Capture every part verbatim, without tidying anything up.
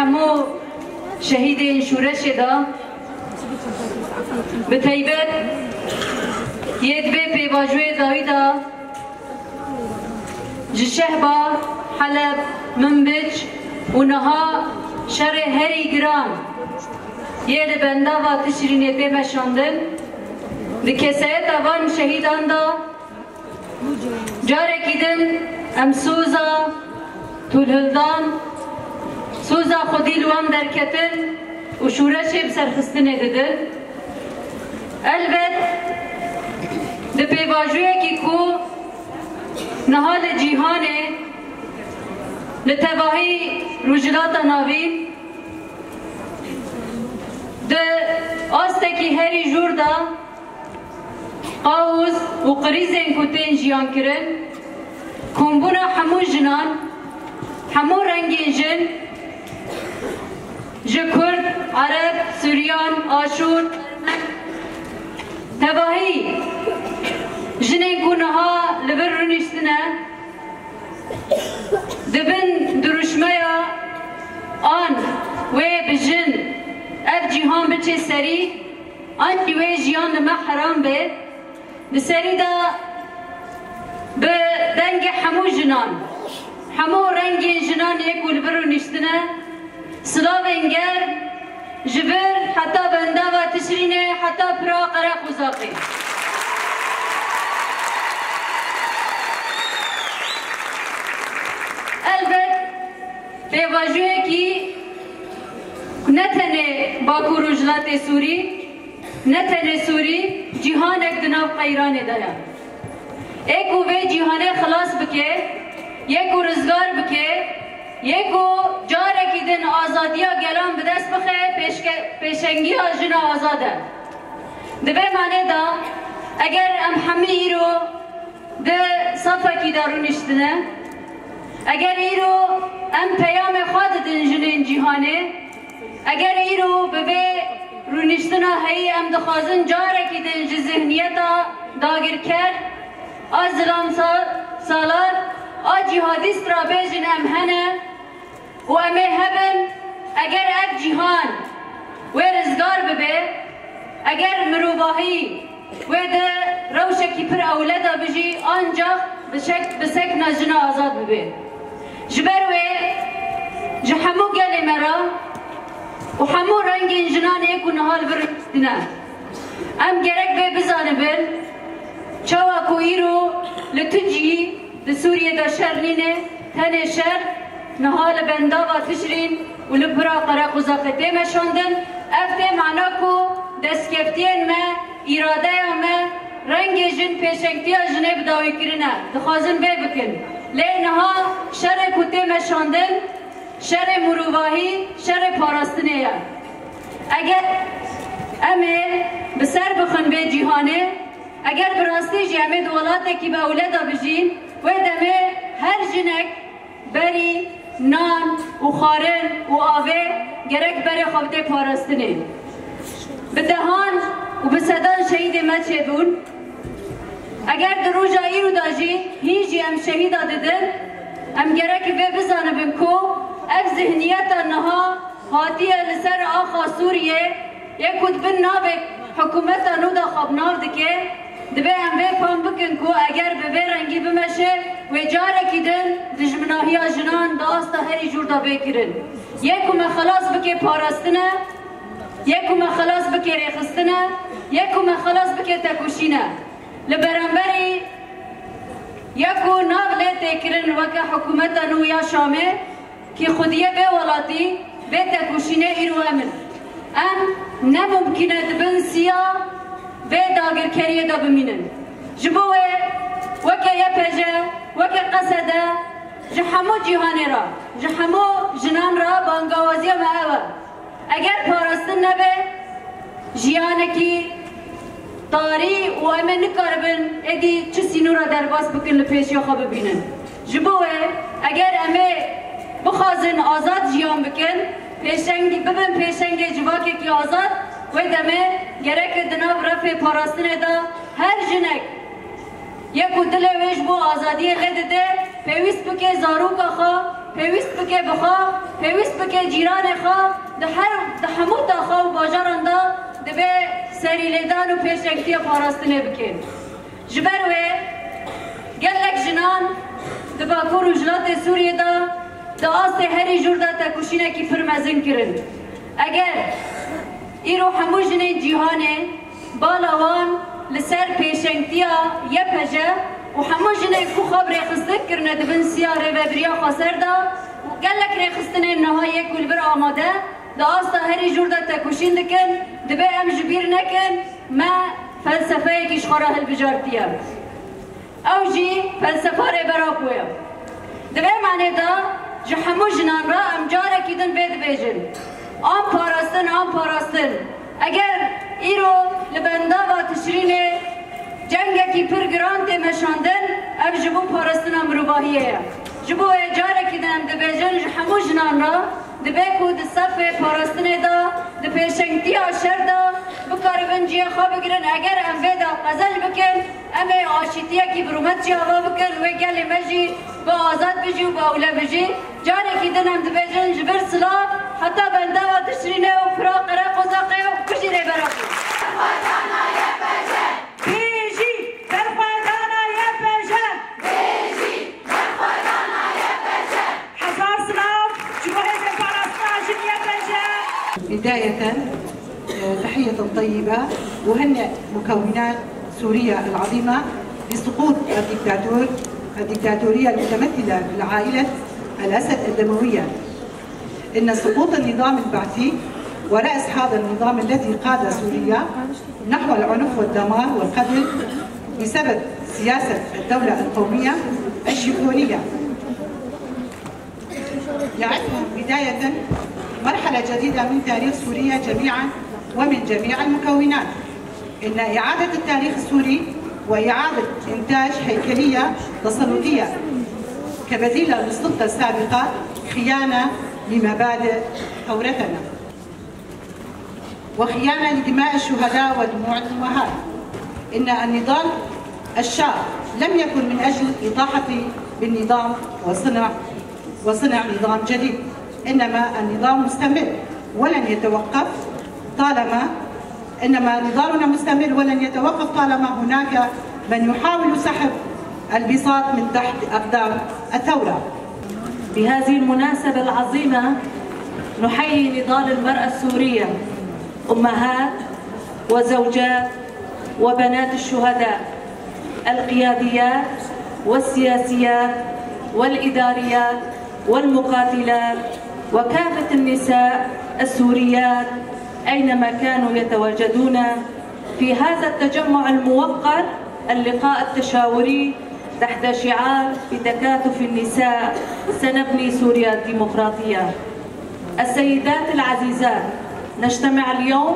Hemû şehîdên şûreşê de, bi teybet yê di vê pêvajoyê dawî de ji Şehba, Heleb, Minbic û niha şerê herî giran yê li bendava Tişrînê tê meşandin, di kesayeta van şehîdan de carekî din em soza tûlhildan, soza xwedî li wan derketin û şûreşê bi serxistinê didin. Elbet di pêvajoyekî ku niha li cîhanê, li tevahî Rojhilata Navîn, di astekî herî jûr de, qawûz û qirîzên ku tên jiyan kirin, kombûna hemû jinan, hemû rengên jin, ji Kurd, Ereb, Suryan, Aşûr, tevahî jinên ku niha li vir rûniştine, di bin dirûşmeya an wê bi jin ev cîhan biçe serî, an jî wê jiyan li me heram be, di serî de bi dengê hemû jinan, hemû rengên jinan yê ku li vir rûniştine, silavên germ ji vir heta bendava Tişrînê, heta pira Qereqozaqê. Elbet pêvajoyekî ne tenê Bakur û Rojhilatê Sûrî, ne tenê Sûrî, cîhanek di nav qeyranê de ye. Ê ku vê cîhanê xilas bike, yê ku rizgar bike, yê ku carekî din azadiya gelan bi dest bixe, pêşke-, pêşengiya jina azad e. Di vê manê de, eger em hemî îro di safekî de rûniştine, eger îro em peyamê xwe didin jinên cîhanê, eger îro bi vê rûniştina heyî em dixwazin carekî din ji zihniyeta dagirker a zilam sa-, salar a cîhadîst re bêjin em hene û em ê hebin, eger ev cîhan wê rizgar bibe, eger mirovahî wê di rewşekî pir ewle de bijî, ancax bi şek-, bi sekna jina azad bibe. Ji ber wê ji hemû gelê me re û hemû rengên jinan ê ku niha li vir rûniştine, em gerek vê bizanibin, çawa ku îro li tu cihî di Sûriyê de şer nîne, tenê şer niha li bendava Tişrîn û li pira Qereqozaqê tê meşandin. Ev tê mana ku destkeftiyên me, îradeya me, rengê jin, pêşengtiya jinê bi dawî kirine. Dixwazin vê bikin. Lê niha şerê ku tê meşandin, şerê mirovahî, şerê parastinê ye. Eger em ê bi ser bixin vê cîhanê, eger bi rastî jî em ê di welatekî bi ewle de bijîn, wê demê her jinek berî, nan û xwarin û avê gerek berê xwe bidê parastinê. Bi dehan û bi sedan şehîdê me çêbûn. Eger di roja îro de jî hîn jî em şehîda didin, em gerek vê bizanibin ku ev zihniyeta niha hatiye li ser axa Sûriyê, yê ku di bin navê hikûmeta nû de xwe bi nav dike, divê em vê fam bikin ku eger bi vê rengî bimeşe, wê carekî din dijminahiya jinan di asta herî jûr de bê kirin. Yê ku me xelas bike parastin e, yê ku me xelas bike rêxistin e, yê ku me xelas bike tekoşîn e. Li beramberî ya ku nav lê tê kirin weke hikûmeta nû ya Şamê, kî xwediyê vê welatî, vê tekoşînê îro em in. Em ne mumkîn e di bin siya vê dagirkeriyê de bimînin. Ji bo wê weke Y P J, weke Qesede, ji hemû cîhanê re, ji hemû jinan re bangawaziya me ew e. Eger parastin nebe, jiyanekî tarî û em ê nikaribin êdî çi sînora derbas bikin li pêşiya xwe bibînin. Ji bo wê eger em ê bixwazin azad jiyan bikin, pêşeng-, bibin pêşengê civakekî azad, wê demê gerek e di nav refê parastinê de her jinek yê ku dilê wê ji bo azadiyê lê dide, pêwîst bike zaroka xwe Pêwîst bike bi xwe, pêwîst bike cîranê xwe, di her, di hemû taxa û bajaran de divê serîlêdan û pêşengtiya parastinê bike. Ji ber wê gelek jinan di Bakur û Rojhilatê Sûriyê de di astê herî jûr de tekoşînekî pir mezin kirin. Eger îro hemû jinên cîhanê bala wan li ser pêşengtiya Y P J û hemû jinên ku xwe bi rêxistin kirine di bin siya rêvebiriya xweser de û gelek rêxistinên niha yê ku li vir amade di asta herî jûr de tekoşîn dikin, divê em ji bîr nekin, me felsefeyekî ji xwe re hilbijartiye. Ew jî felsefa Rêber Apo ye. Di vê manê de ji hemû jinan re em carekî din vê dibêjin, an parastin, an parastin. Eger îro li bendava Tişrînê cengekî pir giran tê meşandin, ev ji bo parastina mirovahiyê ye. Ji bo wê carekî din em dibêjin ji hemû jinan re, divê ku di sefê parastinê de, di pêşengtiya şer de bikaribin cihê xwe bigirin. Eger em vê de qezenc bikin, em ê aşîtiyekî bi rûmet jî ava bikin, wê gelê me jî bi azad bijî û bi ewle bijî. Carekî din em dibêjin ji vir silav heta bendava Tişrînê û pira qere qozaqê û bijî Rêber Apo. Bijî berxwedana Y P J! Bijî berxwedana Y P J! Hezar silav ji bo hêzên parastina jin Y P J! بداية، آه، تحية طيبة، أهنئ مكونات سوريا العظيمة بسقوط الدكتاتور، الدكتاتورية المتمثلة في عائلة الأسد الدموية. إن سقوط النظام البعثي ورأس هذا النظام الذي قاد سوريا نحو العنف والدمار والقتل بسبب سياسة الدولة القومية الشيوعية يعد بداية مرحلة جديدة من تاريخ سوريا جميعا ومن جميع المكونات. إن إعادة التاريخ السوري وإعادة إنتاج هيكلية تسلطية كبديل للسلطة السابقة خيانة لمبادئ ثورتنا، وخيانة لدماء الشهداء ودموع الأمهات. إن النضال الشاق لم يكن من أجل إطاحة بالنظام وصنع، وصنع نظام جديد، إنما النظام مستمر ولن يتوقف طالما، إنما نضالنا مستمر ولن يتوقف طالما هناك من يحاول سحب البساط من تحت أقدام الثورة. بهذه المناسبة العظيمة نحيي نضال المرأة السورية، أمهات وزوجات وبنات الشهداء، القياديات والسياسيات والإداريات والمقاتلات وكافة النساء السوريات أينما كانوا يتواجدون في هذا التجمع الموقر، اللقاء التشاوري تحت شعار: بتكاتف النساء سنبني سوريا الديمقراطية. السيدات العزيزات، نجتمع اليوم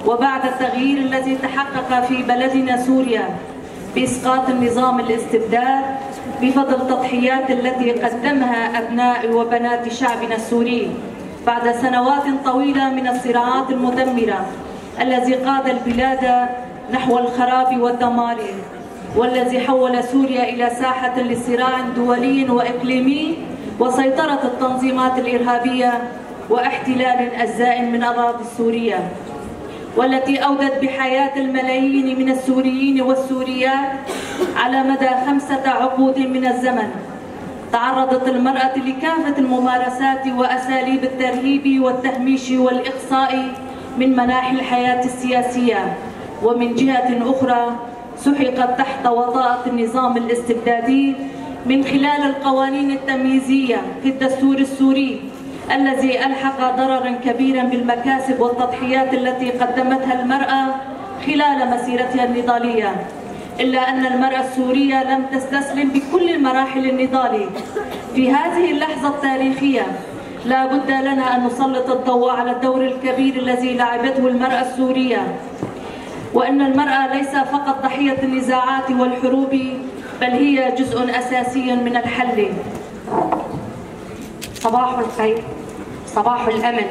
وبعد التغيير الذي تحقق في بلدنا سوريا بإسقاط النظام الاستبداد بفضل التضحيات التي قدمها أبناء وبنات شعبنا السوري بعد سنوات طويلة من الصراعات المدمرة الذي قاد البلاد نحو الخراب والدمار، والذي حول سوريا إلى ساحة لصراع دولي وإقليمي وسيطرة التنظيمات الإرهابية واحتلال أجزاء من أراضي سوريا، والتي أودت بحياة الملايين من السوريين والسوريات على مدى خمسة عقود من الزمن. تعرضت المرأة لكافة الممارسات وأساليب الترهيب والتهميش والإقصاء من مناحي الحياة السياسية، ومن جهة أخرى سحقت تحت وطاءة النظام الاستبدادي من خلال القوانين التمييزية في الدستور السوري، الذي ألحق ضررا كبيرا بالمكاسب والتضحيات التي قدمتها المرأة خلال مسيرتها النضالية. إلا أن المرأة السورية لم تستسلم بكل مراحل النضال. في هذه اللحظة التاريخية لا بد لنا أن نسلط الضوء على الدور الكبير الذي لعبته المرأة السورية، وأن المرأة ليس فقط ضحية النزاعات والحروب، بل هي جزء أساسي من الحل. صباح الخير، صباح الأمل،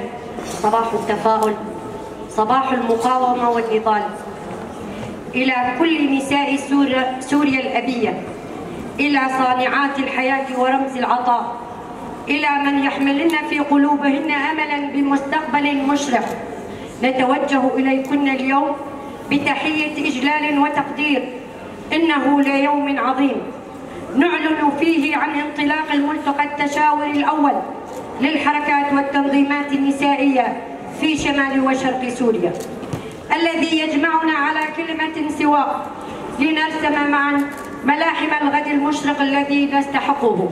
صباح التفاؤل، صباح المقاومة والنضال. إلى كل نساء سوريا، سوريا الأبية، إلى صانعات الحياة ورمز العطاء، إلى من يحملن في قلوبهن أملا بمستقبل مشرق. نتوجه إليكن اليوم بتحية إجلال وتقدير. إنه ليوم عظيم نعلن فيه عن انطلاق الملتقى التشاوري الأول للحركات والتنظيمات النسائية في شمال وشرق سوريا، الذي يجمعنا على كلمة سواء لنرسم معا ملاحم الغد المشرق الذي نستحقه.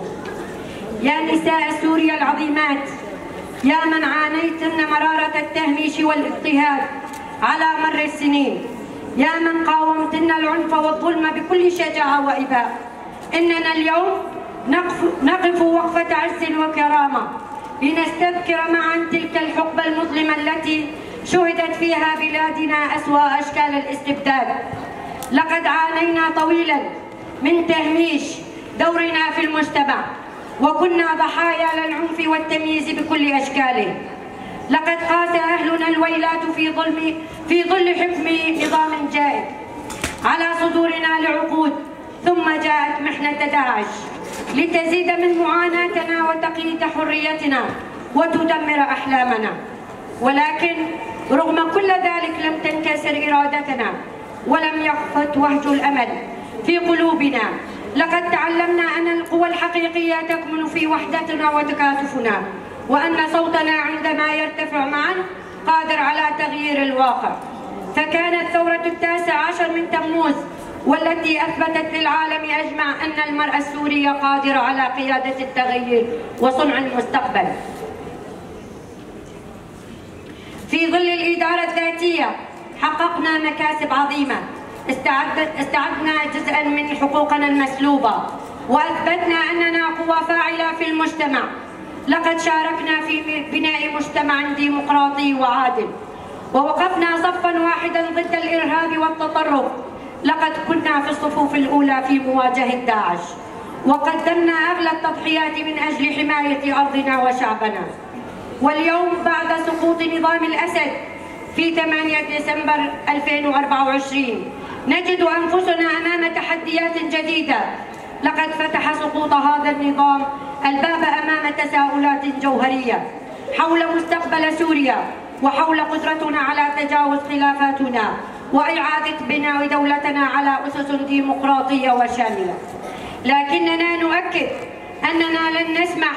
يا نساء سوريا العظيمات، يا من عانيتن مرارة التهميش والاضطهاد على مر السنين، يا من قاومتن العنف والظلم بكل شجاعة وإباء، إننا اليوم نقف، نقف وقفة عز وكرامة لنستذكر معا تلك الحقبة المظلمة التي شهدت فيها بلادنا أسوأ أشكال الاستبداد. لقد عانينا طويلا من تهميش دورنا في المجتمع، وكنا ضحايا للعنف والتمييز بكل أشكاله. لقد قاس أهلنا الويلات في ظلم، في ظل حكم نظام جائر على صدورنا لعقود، ثم جاءت محنة داعش لتزيد من معاناتنا وتقييد حريتنا وتدمر أحلامنا. ولكن رغم كل ذلك لم تنكسر إرادتنا ولم يخفت وهج الأمل في قلوبنا. لقد تعلمنا أن القوة الحقيقية تكمن في وحدتنا وتكاتفنا، وأن صوتنا عندما يرتفع معا قادر على تغيير الواقع. فكانت ثورة التاسع عشر من تموز والتي أثبتت للعالم أجمع أن المرأة السورية قادرة على قيادة التغيير وصنع المستقبل. في ظل الإدارة الذاتية حققنا مكاسب عظيمة، استعد-، استعدنا جزءا من حقوقنا المسلوبة، وأثبتنا أننا قوة فاعلة في المجتمع. لقد شاركنا في م-، بناء مجتمع ديمقراطي وعادل، ووقفنا صفا واحدا ضد الإرهاب والتطرف. لقد كنا في الصفوف الأولى في مواجهة داعش، وقدمنا أغلى التضحيات من أجل حماية أرضنا وشعبنا. واليوم بعد سقوط نظام الأسد في ثمانية ديسمبر ألفين وأربعة وعشرين، نجد أنفسنا أمام تحديات جديدة. لقد فتح سقوط هذا النظام الباب أمام تساؤلات جوهرية حول مستقبل سوريا، وحول قدرتنا على تجاوز خلافاتنا وإعادة بناء دولتنا على أسس ديمقراطية وشاملة. لكننا نؤكد أننا لن نسمح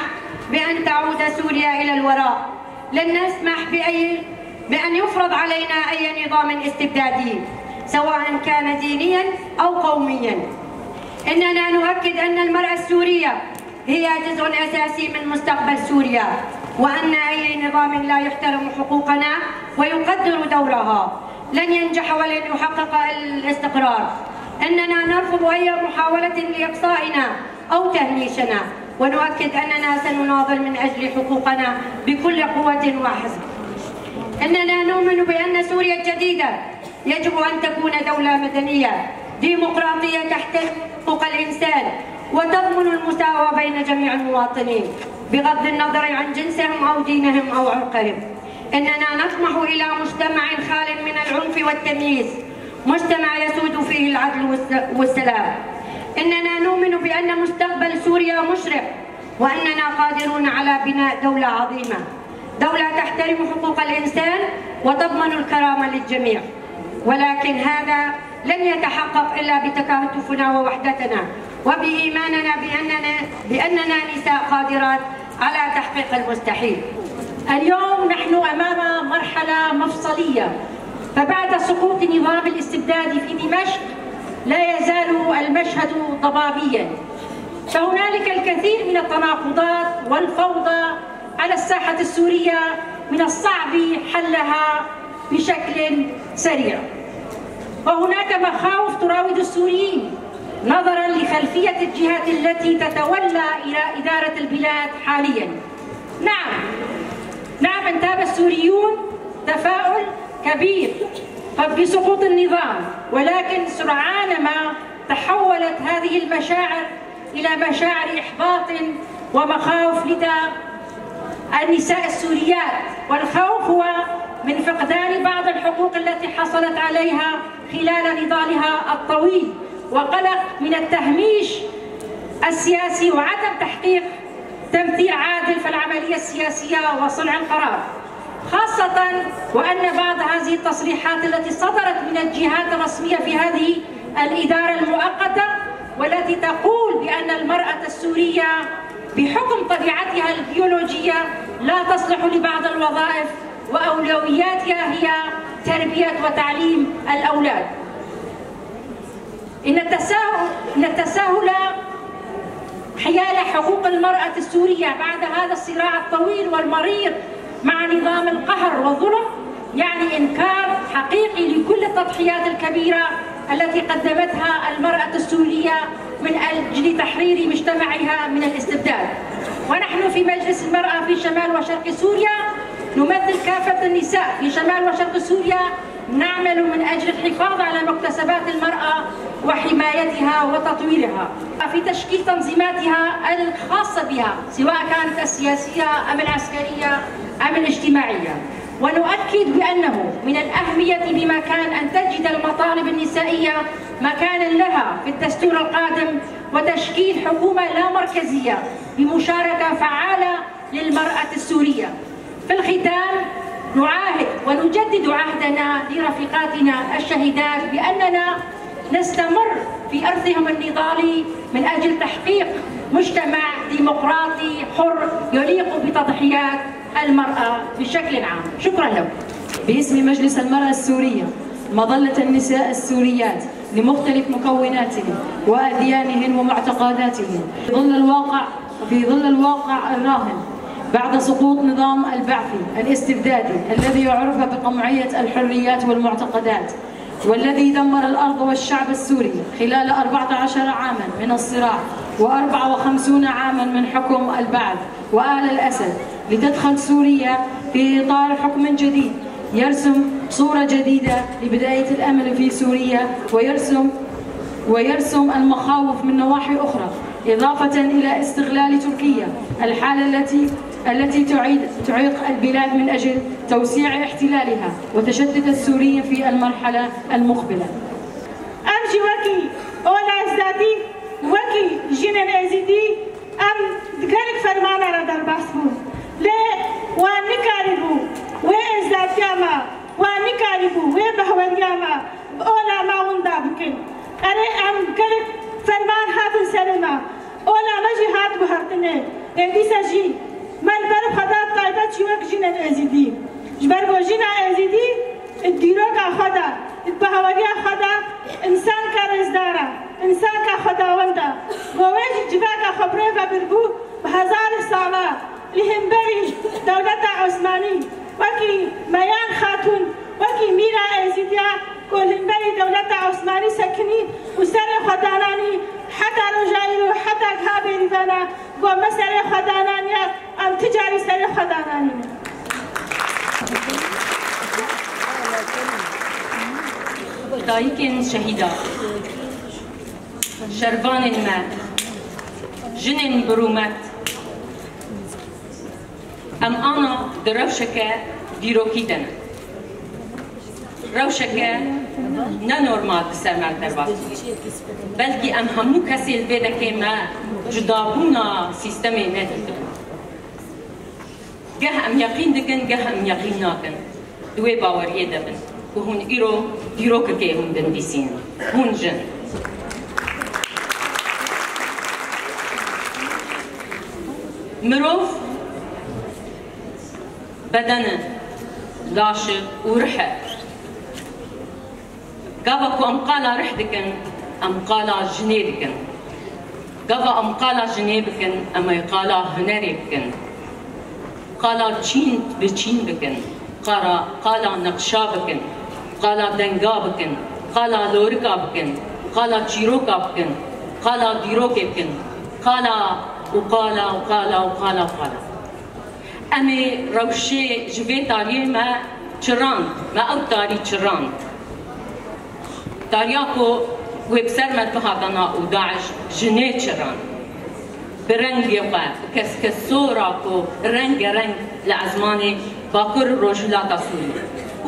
بأن تعود سوريا إلى الوراء. لن نسمح بأي، بأن يفرض علينا أي نظام استبدادي، سواء كان دينيا أو قوميا. إننا نؤكد أن المرأة السورية هي جزء أساسي من مستقبل سوريا، وأن أي نظام لا يحترم حقوقنا ويقدر دورها لن ينجح ولن يحقق الاستقرار. إننا نرفض أي محاولة لإقصائنا أو تهميشنا، ونؤكد أننا سنناضل من أجل حقوقنا بكل قوة وحزم. إننا نؤمن بأن سوريا الجديدة يجب أن تكون دولة مدنية ديمقراطية تحترم حقوق الإنسان وتضمن المساواة بين جميع المواطنين بغض النظر عن جنسهم أو دينهم أو عرقهم. إننا نطمح إلى مجتمع خال من العنف والتمييز، مجتمع يسود فيه العدل والس-، والسلام. إننا نؤمن بأن مستقبل سوريا مشرق، وأننا قادرون على بناء دولة عظيمة، دولة تحترم حقوق الإنسان وتضمن الكرامة للجميع. ولكن هذا لن يتحقق إلا بتكاتفنا ووحدتنا وبإيماننا بأننا، بأننا نساء قادرات على تحقيق المستحيل. اليوم نحن أمام مرحلة مفصلية، فبعد سقوط النظام الاستبدادي في دمشق لا يزال المشهد ضبابيا، فهنالك الكثير من التناقضات والفوضى على الساحة السورية من الصعب حلها بشكل سريع، وهناك مخاوف تراود السوريين نظرا لخلفية الجهات التي تتولى إلى إدارة البلاد حاليا. نعم، نعم، انتاب السوريون تفاؤل كبير بسقوط النظام، ولكن سرعان ما تحولت هذه المشاعر إلى مشاعر إحباط ومخاوف لدى النساء السوريات، والخوف هو من فقدان بعض الحقوق التي حصلت عليها خلال نضالها الطويل، وقلق من التهميش السياسي وعدم تحقيق تمثيل عادل في العملية السياسية وصنع القرار، خاصة وأن بعض هذه التصريحات التي صدرت من الجهات الرسمية في هذه الإدارة المؤقتة، والتي تقول بأن المرأة السورية بحكم طبيعتها البيولوجية لا تصلح لبعض الوظائف، وأولوياتها هي تربية وتعليم الأولاد. إن التساهل، إن التساهل حيال حقوق المرأة السورية بعد هذا الصراع الطويل والمرير مع نظام القهر والظلم يعني إنكار حقيقي لكل التضحيات الكبيرة التي قدمتها المرأة السورية من أجل تحرير مجتمعها من الاستبداد. ونحن في مجلس المرأة في شمال وشرق سوريا نمثل كافة النساء في شمال وشرق سوريا، نعمل من أجل الحفاظ على مكتسبات المرأة وحمايتها وتطويرها، في تشكيل تنظيماتها الخاصة بها، سواء كانت السياسية أم العسكرية أم الاجتماعية. ونؤكد بأنه من الأهمية بمكان أن تجد المطالب النسائية مكانا لها في الدستور القادم، وتشكيل حكومة لا مركزية بمشاركة فعالة للمرأة السورية. في الختام، نعاهد ونجدد عهدنا لرفيقاتنا الشهيدات بأننا نستمر في أرضهم النضالي من أجل تحقيق مجتمع ديمقراطي حر يليق بتضحيات المرأة بشكل عام. شكرا لكم. باسم مجلس المرأة السورية، مظلة النساء السوريات لمختلف مكوناتهم وأديانهم ومعتقداتهم، في ظل الواقع، في ظل الواقع الراهن بعد سقوط نظام البعث الاستبدادي الذي عرف بقمعية الحريات والمعتقدات، والذي دمر الأرض والشعب السوري خلال أربعة عشر عاما من الصراع، وأربعة وخمسون عاما من حكم البعث وآل الأسد، لتدخل سوريا في إطار حكم جديد يرسم صورة جديدة لبداية الأمل في سوريا، ويرسم، ويرسم المخاوف من نواحي أخرى، إضافة إلى استغلال تركيا الحالة التي، التي تعيد، تعيق البلاد من أجل توسيع احتلالها وتشتت السوريين في المرحلة المقبلة. Em jî wekî Ola Ezdadî, wekî jinên Êzîdî, em di gelek fermana re derbas bûn. Lê wan nikarîbû wê êzdatiya me, wan nikarîbû wê behweriya me bi ola me winda bikin. Erê, em gelek ferman hatin serê me. Ola me jî hat guhertinê. Lê dîsa jî me li ber xwe da taybet jî wek jinên Êzîdî. Ji ber ku jina Êzîdî di dîroka xwe de, di bahweriya xwe de însanka rêzdar e, însanka xwedawend e. Ku wê ji civaka xwe bi rê ve birbû, bi hezarê sala li hemberî dewleta Osmanî, wekî Meyan Xatûn, wekî mîra Êzîdiya ku li hemberî dewleta Osmanî sekinî û serê xwe dananî, heta roja îro, heta giha bêrîvana, ku me serê xwe dananiye, em ti carî serê xwe dananîne. Dayikên şehîda, şervanên me, jinên bi rûmet, em ana di rewşeke dîrokî de ne. Rewşeke ne normal di ser me derbas bûye. Belkî em hemû kesê li vê dekê me cudabûna sîstemê nedîtibû. Geh em yeqîn dikin, geh em yeqîn nakin. Di wê baweriyê de bin ku hûn îro dîrokekê hûn dinivîsînin. Hûn jin. Mirov beden e, laş e û rih e. Gava ku em qala rih dikin, em qala jinê dikin. Gava em qala jinê bikin, em ê qala hunerê bikin. Qala çîn bi çîn bikin. Qala, qala neqşa bikin. Qala denga bikin. Qala lorika bikin. Qala çîroka bikin. Qala dîrokê bikin. Qala û qala û qala û qala û qala. Em ê rewşê ji vê tariyê me çirand, me ew tarî çirand. Tariya ku wê bi ser me bihatana û DAIŞ jinê çirand. Bi rengê xwe, bi keskesora ku rengereng li ezmanê Bakur Rojhilata Sûrî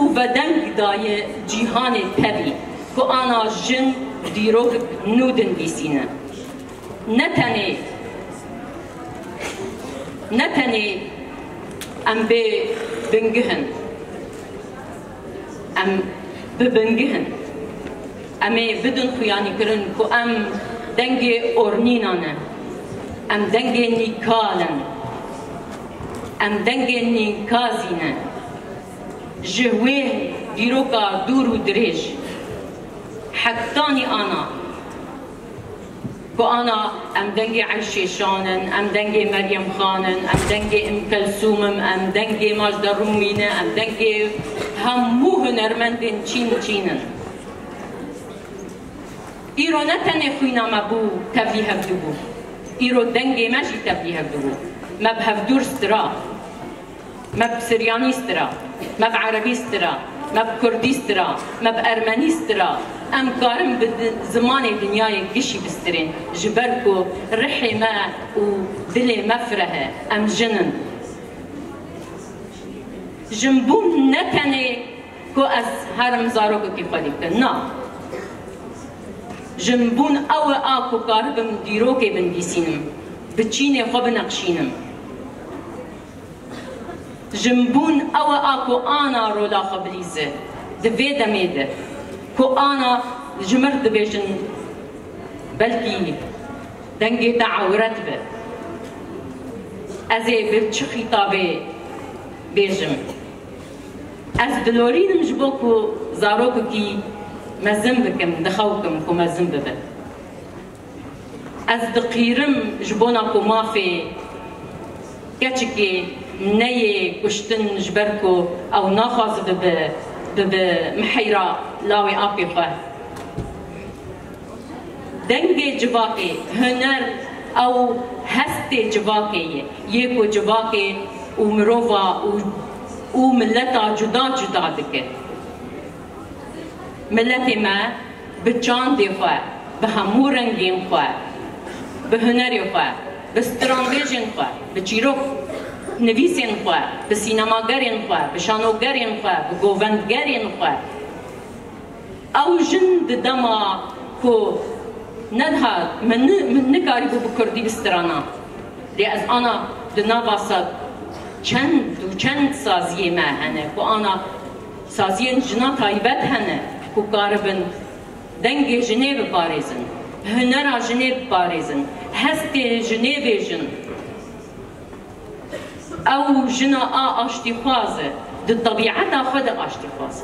û vedeng daye cîhanê tevî ku ana jin dîrok nû dinivîsîne. Ne tenê Ne tenê em bê bingih in, em bi bingih in. Em ê bidin xuyanîkirin ku em dengê ornîna ne, em dengê nîkal in, em dengê nîkazî ne. Ji wê dîroka dûr û dirêj, hektanî ana, ku ana em dengê Eyşê Şan in, em dengê Meryem Xan in, em dengê Im Kelsûm in, em dengê Majda Rûmî ne, em dengê hemû hunermendên çîn çîn in. Îro ne tenê xwîna me bû tevlî hev dibû. Îro dengê me jî tevlî hev dibû. Me bi hevdûr stira. Me bi siryanî stira, me bi erebî stira, me bi kurdî stira, me bi ermenî stira. Em karin bi di-, zimanê dinyayê gişî bistirên, ji ber ku rihê me û dilê me fireh e, em jin in. Jinbûn ne tenê ku ez herim zarokekî xwedî bikim, na. Jinbûn ew e a ku karibim dîrokê binivîsînim, bi çînê xwe bineqşînim. Jinbûn ew e a ku ana rola xwe bilîze di vê demê de, ku ana ji mir dibêjin, belkî dengê te ewret be. Ez ê bi çi xîtabê bêjim? Ez dilorînim ji bo ku zarokekî mezin bikim, dixewikim ku mezin bibe. Ez diqîrim ji bona ku mafê keçikê neyê kuştin, ji ber ku ew naxwaze bibe, bibe miheyra lawê apê xwe. Dengê civakê, huner ew hestê civakê ye, yê ku civakê û mirova û, û mileta cuda cuda dike. Miletê me bi çandê xwe, bi hemû rengên xwe, bi hunerê xwe, bi stranbêjên xwe, bi çîrok nivîsên xwe, bi sînemagerên xwe, bi şanogerên xwe, bi govendgerên xwe. Ew jin di dema ku nediha min ni-, min nikarîbû bi kurdî bistrana. Lê ez ana di nava sa-, çend û çend saziyê me hene ku ana saziyên jina taybet hene ku karibin dengê jinê biparêzin, hunera jinê biparêzin, hestê jinê bêjin. Ew jina a aştîxwaz e, di tebîeta xwe de aştîxwaz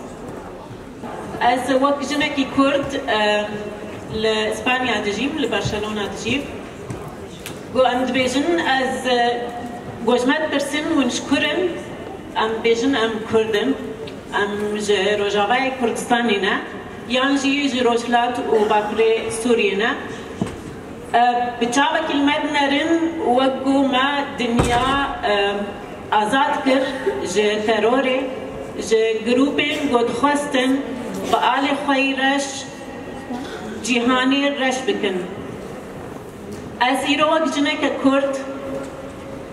e. Ez wek jinekî Kurd, e, li Spanya dijîm, li Barcelona dijîm. Ku em dibêjin, ez, e, ku ji me dipirsin, hûn ji kur in? Em dibêjin, em Kurd in. Em ji Rojavayê Kurdistanê ne, yan jî ji Rojhilat û Bakurê Sûriyê ne. E, bi çavekî li me binerin, wek ku me dinya, e, azad kir ji terorê, ji grûpên ku dixwestin bi alê xwe yî reş cîhanê reş bikin. Ez îro wek jineke Kurd,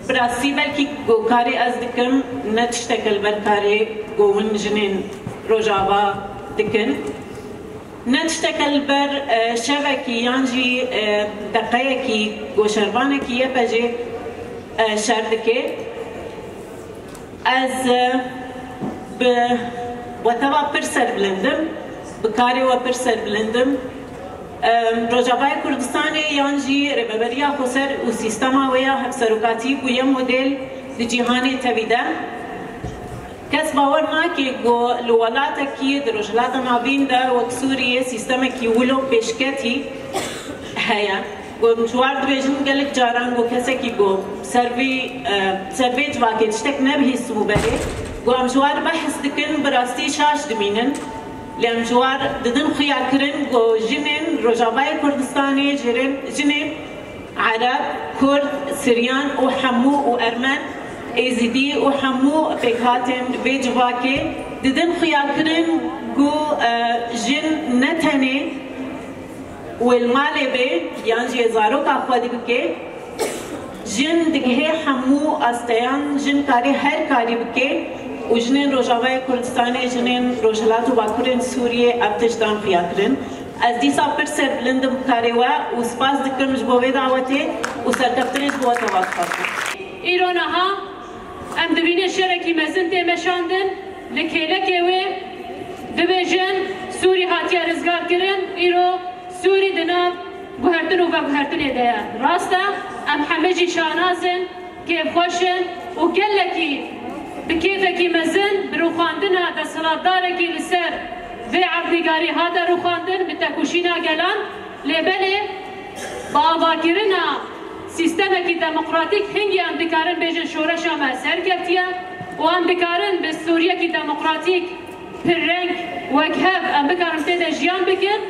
bi rastî belkî ku karê ez dikim, ne tişteke li ber karê ku hûn jinên Rojava dikin. Ne tişteke li ber, e, şevekî yan jî, e, deqeyekî ku şervanekî Y P G, e, şer dike. Ez, e, bi weteva pir serbilind im, bi karê we pir serbilind im. E, Rojavayê Kurdistanê yan jî Rêveberiya Xweser û sîstema wê ya hevserokatî bûye model di cîhanê tevî de. Kes bawer nake ku li welatekî di Rojhilata Navîn de wek Sûriyê sîstemekî wilo pêşketî heye. Ku em ji war dibêjin gelek caran ku kesekî ku ser vê, e, ser vê civakê tiştek nebihîstibû berê, ku em ji war behs dikin, bi rastî şaş dimînin. Lê em ji war didin xuyakirin ku jinên Rojavayê Kurdistanê, jinên, jinên Ereb, Kurd, Siryan û hemû û Ermen, Êzidî û hemû pêkhatên vê civakê didin xuyakirin ku, e, jin ne tenê wê li malê bê yan jî yê zaroka xwedî bike, jin digihê hemû asteyan, jin karê her karî bike û jinên Rojavayê Kurdistanê, jinên Rojhilat û Bakurên Sûriyê ev tişt dan xuyakirin. Ez dîsa pir serbilind im bi karê we û spas dikim ji bo vê dawetê û serkeftinê ji bo we teva dixwazim. Îro niha em dibînin şerekî mezin tê meşandin. Li kêlekê wê dibêjin Sûrî hatiye rizgarkirin, îro Sûrî di nav guhertin û veguhertinê de ye. Rast e, em hemî jî şanaz in, kêfxweş in û gelekî bi kêfekî mezin bi rûxandina desthilatdarekî li ser vê erdnîgarî hate rûxandin, bi tekoşîna gelan. Lê belê, bi avakirina sîstemekî demokratîk hingî em dikarin bêjin şoreşa me serkeftiye û em dikarin bi Sûriyekî demokratîk pirreng wekhev em bikarin tê de jiyan bikin.